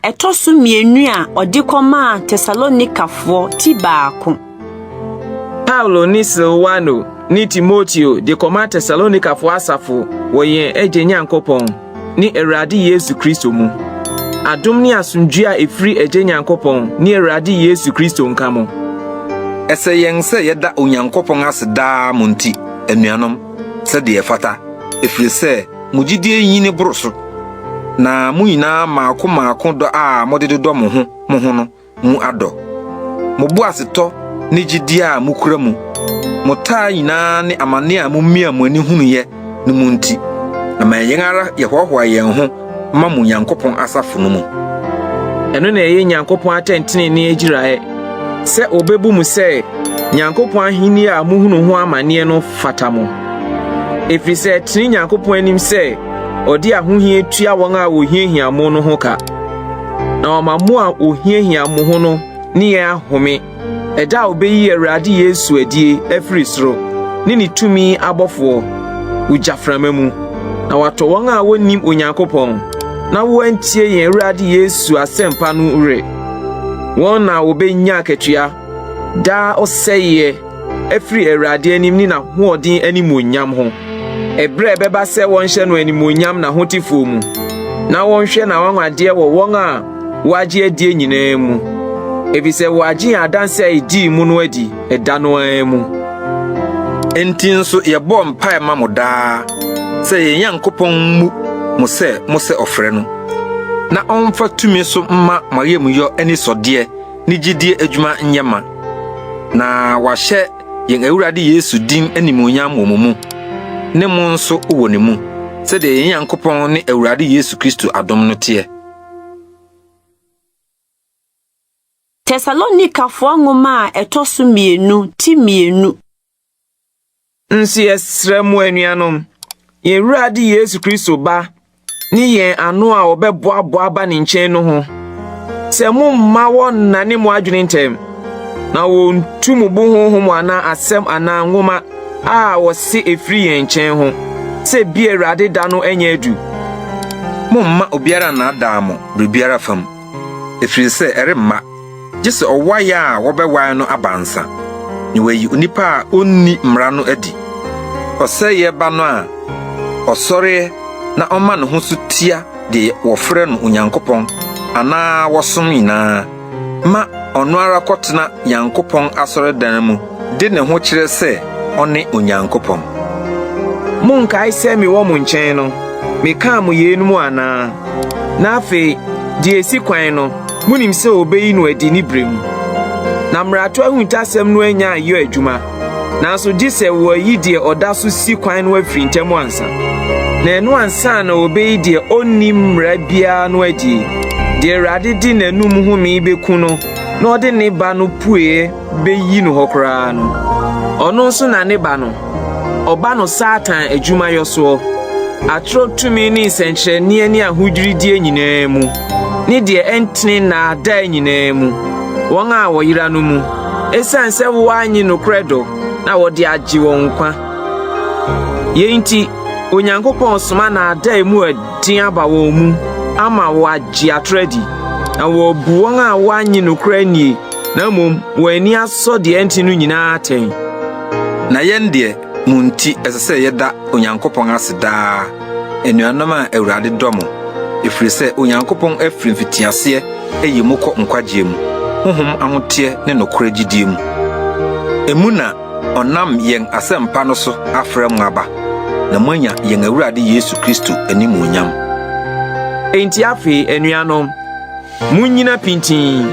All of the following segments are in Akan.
a ɛtɔ so mmienu a ɔde kɔmaa Tesalonikafoɔ ti 1. Paulo ne Silwano ne Timoteo de kɔma Tesalonikafo asafo wɔ yɛn Agya Nyankopɔn ne Awurade Yesu Kristo mu. Adom ne asomdwoe a efiri Agya Nyankopɔn ne Awurade Yesu Kristo nka mo. Ɛsɛ yɛn sɛ yɛda Onyankopɔn ase daa mo nti, anuanom, sɛdeɛ ɛfata, ɛfiri sɛ mo gyidie nyini boro so, na mo nyinaa mmaako mmaako dɔ a mode dodɔ mo ho mo ho no mu adɔ. Mo boasetɔ ne gyidie a mokura mu, mo taa nyinaa ne amane a mumia mo ani hunuiɛ no mu nti, ɛma yɛn ara yɛhoahoa yɛn ho ma mo Nyankopɔn asafo no mu. Ɛno na ɛyɛ Nyankopɔn atɛntenenee agyiraeɛ, sɛ obebu mo sɛ Nyankopɔn ahenni a muhunu ho amanneɛ no fata mo. Ɛfiri sɛ ɛtene Nyankopɔn anim sɛ ɔde ahohia tua wɔn a wohiahia mo no ho ka, na ɔma mo a wohiahia mo ho no ne yɛn ahome ɛda a obeyi Awurade Yesu adie afiri soro ne ne tumi abɔfoɔ ogyaframa mu, na watɔ wɔn a wonnim Onyankopɔn na wɔantie yɛn Awurade Yesu asɛmpa no werɛ. Wɔn na wobenya akatua daa ɔsɛeɛ afiri Awurade anim ne n'ahoɔden animuonyam ho. Ɛberɛ a ɛbɛba sɛ wɔnhyɛ no animuonyam n'ahotefoɔ mu, na wɔnhwɛ n'anwanwadeɛ wɔ wɔn a wɔagye adie nyinaa mu, efisɛ wɔagye yɛn adanse a edii mu no adi ɛda no ara mu. Enti nso yɛbɔɔ mpae ma mo daa sɛ yɛn Nyankopɔn mmu mo sɛ mosɛ ɔfrɛ no, na ɔmfa tumi so mma mo ayamyɔ anisɔdeɛ ne gyidie adwuma nyɛ ma, na wahyɛ yɛn Awurade Yesu din animuonyam wɔ mo mu, ne mo nso wɔ ne mu, sɛdeɛ yɛn Nyankopɔn ne Awurade Yesu Kristo adom no teɛ. Tesalonikafoɔ nwoma a ɛtɔ so 2 ti 2. Nso yɛsrɛ mo anuanom, yɛn Awurade Yesu Kristo ba ne yɛn ano a wɔbɛboaboa aba ne nkyɛn no ho, sɛ momma wɔnnane mo adwene ntɛm, na wontu mo bo honhom anaa asɛm anaa nwoma a wɔse efiri yɛn nkyɛn ho, sɛ bi Awurade da no anya adu. Momma obiara nnaadaa mo biribiara fam, ɛfiri sɛ ɛremma, gye sɛ ɔwae a wɔbɛwae no aba ansa, na wɔayi onipa a onni mmara no adi. Ɔsɛeɛ ba no a ɔsɔreɛ na ɔma ne ho so tia deɛ wɔfrɛ no Onyankopɔn anaa wɔsom nyinaa, ma ɔno ara kɔtena Nyankopɔn asɔredan mu de ne ho kyerɛ sɛ ɔne Onyankopɔn. Monkae sɛ mewɔ mo nkyɛn no, mekaa mo yeinom anaa? Na afei, deɛ esi kwan no, munim sɛ obeyi no adi ne bere mu. Na mmarato ahuntasɛm no anya ayɛ adwuma, nanso gye sɛ wɔayi deɛ ɔda so si kwan no afiri ntam ansa. Na ɛno ansa na obeyi deɛ onni mmara biara no adi, deɛ Awurade de n'anom home beku no na ɔde ne ba no pue beyi no hɔ koraa no. Ɔno nso na ne ba no, ɔba no Satan adwumayɔ soɔ, atorɔ tumi ne nsɛnkyerɛnneɛ ne ahodwiridie nyinaa mu, ne deɛ ɛntene nnaadaa nyinaa mu, wɔn a wɔyera no mu, esiane sɛ wɔannye nokorɛ dɔ na wɔde agye wɔn nkwa. Yei nti, Onyankopɔn soma nnaadaa mu ɛden aba wɔn mu ama wɔagye atorɔ adi, na wɔabu wɔn a wɔannye nokorɛ annie, na mmom wɔn ani asɔ deɛ ɛnte no nyinaa atɛn. Na yɛn deɛ, mo nti ɛsɛ sɛ yɛda Onyankopɔn ase daa, anuanom a Awurade dɔ mo, ɛfiri sɛ Onyankopɔn afiri mfitiaseɛ ayi mo kɔ nkwagyeɛ mu, honhom ahoteɛ ne nokorɛ gyidie mu. Emu na ɔnam yɛn asɛmpa no so afrɛ mo aba, na moanya yɛn Awurade Yesu Kristo animuonyam. Enti afei, anuanom, munnyina pintinn,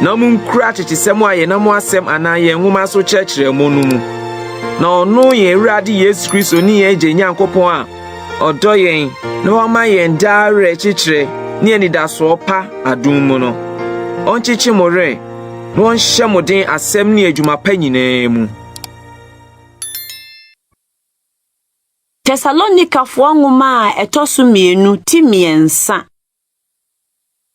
na munkura atetesɛm a yɛnam mo asɛm anaa yɛn nwoma so kyerɛkyerɛ mo no mu. Na ɔno yɛn Awurade Yesu Kristo ne yɛn Agya Nyankopɔn a ɔdɔ yɛn na wama yɛn daa awerɛkyekyerɛ ne anidasoɔ pa adom mu no, ɔnkyekye mo werɛ na ɔnhyɛ mo den asɛm ne adwuma pa nyinaa mu. Tesalonikafoɔ nwoma a ɛtɔ so 2 ti 3.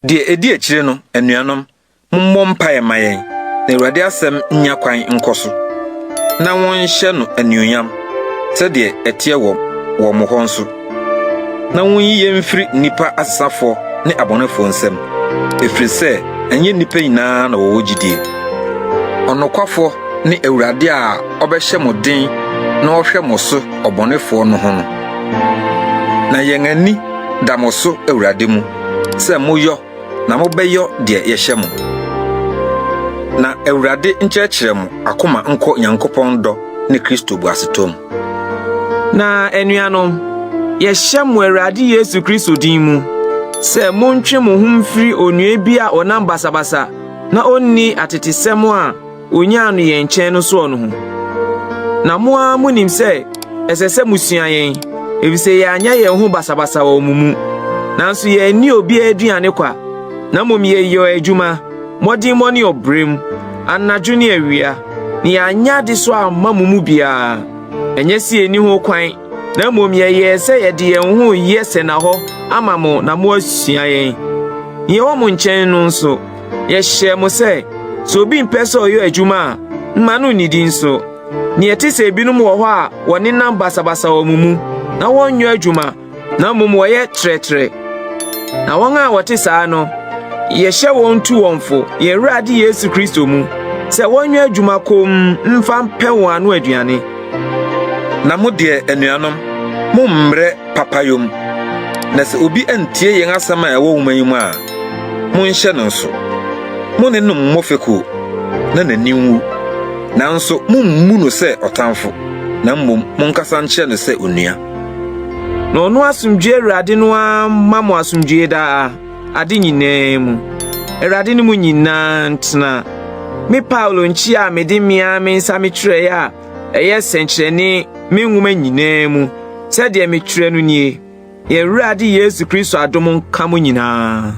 Deɛ ɛdi akyire no, anuanom, mommɔ mpaeɛ ma yɛn, na Awurade asɛm nnya kwan nkɔ so, na wɔnhyɛ no anuonyam, sɛdeɛ ɛteɛ wɔ mo hɔ nso. Na wonyi yɛn mfiri nnipa asesafoɔ ne abɔnefoɔ nsam. Ɛfiri sɛ ɛnyɛ nnipa nyinaa na wɔwɔ gyidie. Ɔnokwafoɔ ne Awurade a ɔbɛhyɛ mo den na ɔhwɛ mo so ɔbɔnefoɔ no ho no. Na yɛn ani da mo so Awurade mu sɛ moyɔ na mobɛyɔ deɛ yɛhyɛ mo. Na Awurade nkyerɛkyerɛ mo akoma nkɔ Nyankopɔn dɔ ne Kristo boasetɔ mu. Na anuanom, yɛhyɛ mo Awurade Yesu Kristo din mu sɛ montwe mo ho mfiri onua bi a ɔnam basabasa na onni atetesɛm a onyaa no yɛn nkyɛn no soɔ no ho. Na mo ara munim sɛ ɛsɛ sɛ musua yɛn, efisɛ yɛanyɛ yɛn ho basabasa wɔ mo mu. Nanso yɛanni obiara aduane kwa, na mmom yɛyɛɛ adwuma, mmɔdemmɔ ne ɔbrɛ mu, anadwo ne awia, na yɛanyɛ adesoa amma mo mu biara. Ɛnyɛ sɛ yenni ho kwan, na mmom yɛyɛɛ sɛ yɛde yɛn ho reyɛ sɛnnahɔ ama mo na moasua yɛn. Nea ɛwɔ mo nkyɛn no nso, yɛhyɛɛ mo sɛ, sɛ obi mpɛ sɛ ɔyɛ adwuma a, mma no nnidi nso. Nea ɛte sɛ ebinom wɔ hɔ a wɔnenam basabasa wɔ mo mu, na wɔnyɛ adwuma, na mmom wɔyɛ trɛtrɛ. Na wɔn a wɔte saa no, yɛhyɛ wɔn tu wɔn fo yɛn Awurade Yesu Kristo mu sɛ wɔnyɛ adwuma komm mfa mpɛ wɔn ano aduane. Na mo deɛ, anuanom, mommrɛ papayɔ mu. Na sɛ obi antie yɛn asɛm a ɛwɔ nwoma yi mu a, monhyɛ no nso. Mo ne no mmɔ fekuo, na n'ani nwu. Nanso mommu no sɛ ɔtamfo, na mmom monkasa nkyerɛ no sɛ onua. Na ɔno asomdwoe Awurade no ara mma mo asomdwoe daa, ade nyinaa mu. Awurade ne mo nyinaa ntena. Me Paulo nkyia a mede me ara me nsa metwerɛe a ɛyɛ sɛnkyerɛnne me nwoma nyinaa mu, sɛdeɛ metwerɛ no nie. Yɛn Awurade Yesu Kristo adom nka mo nyinaa.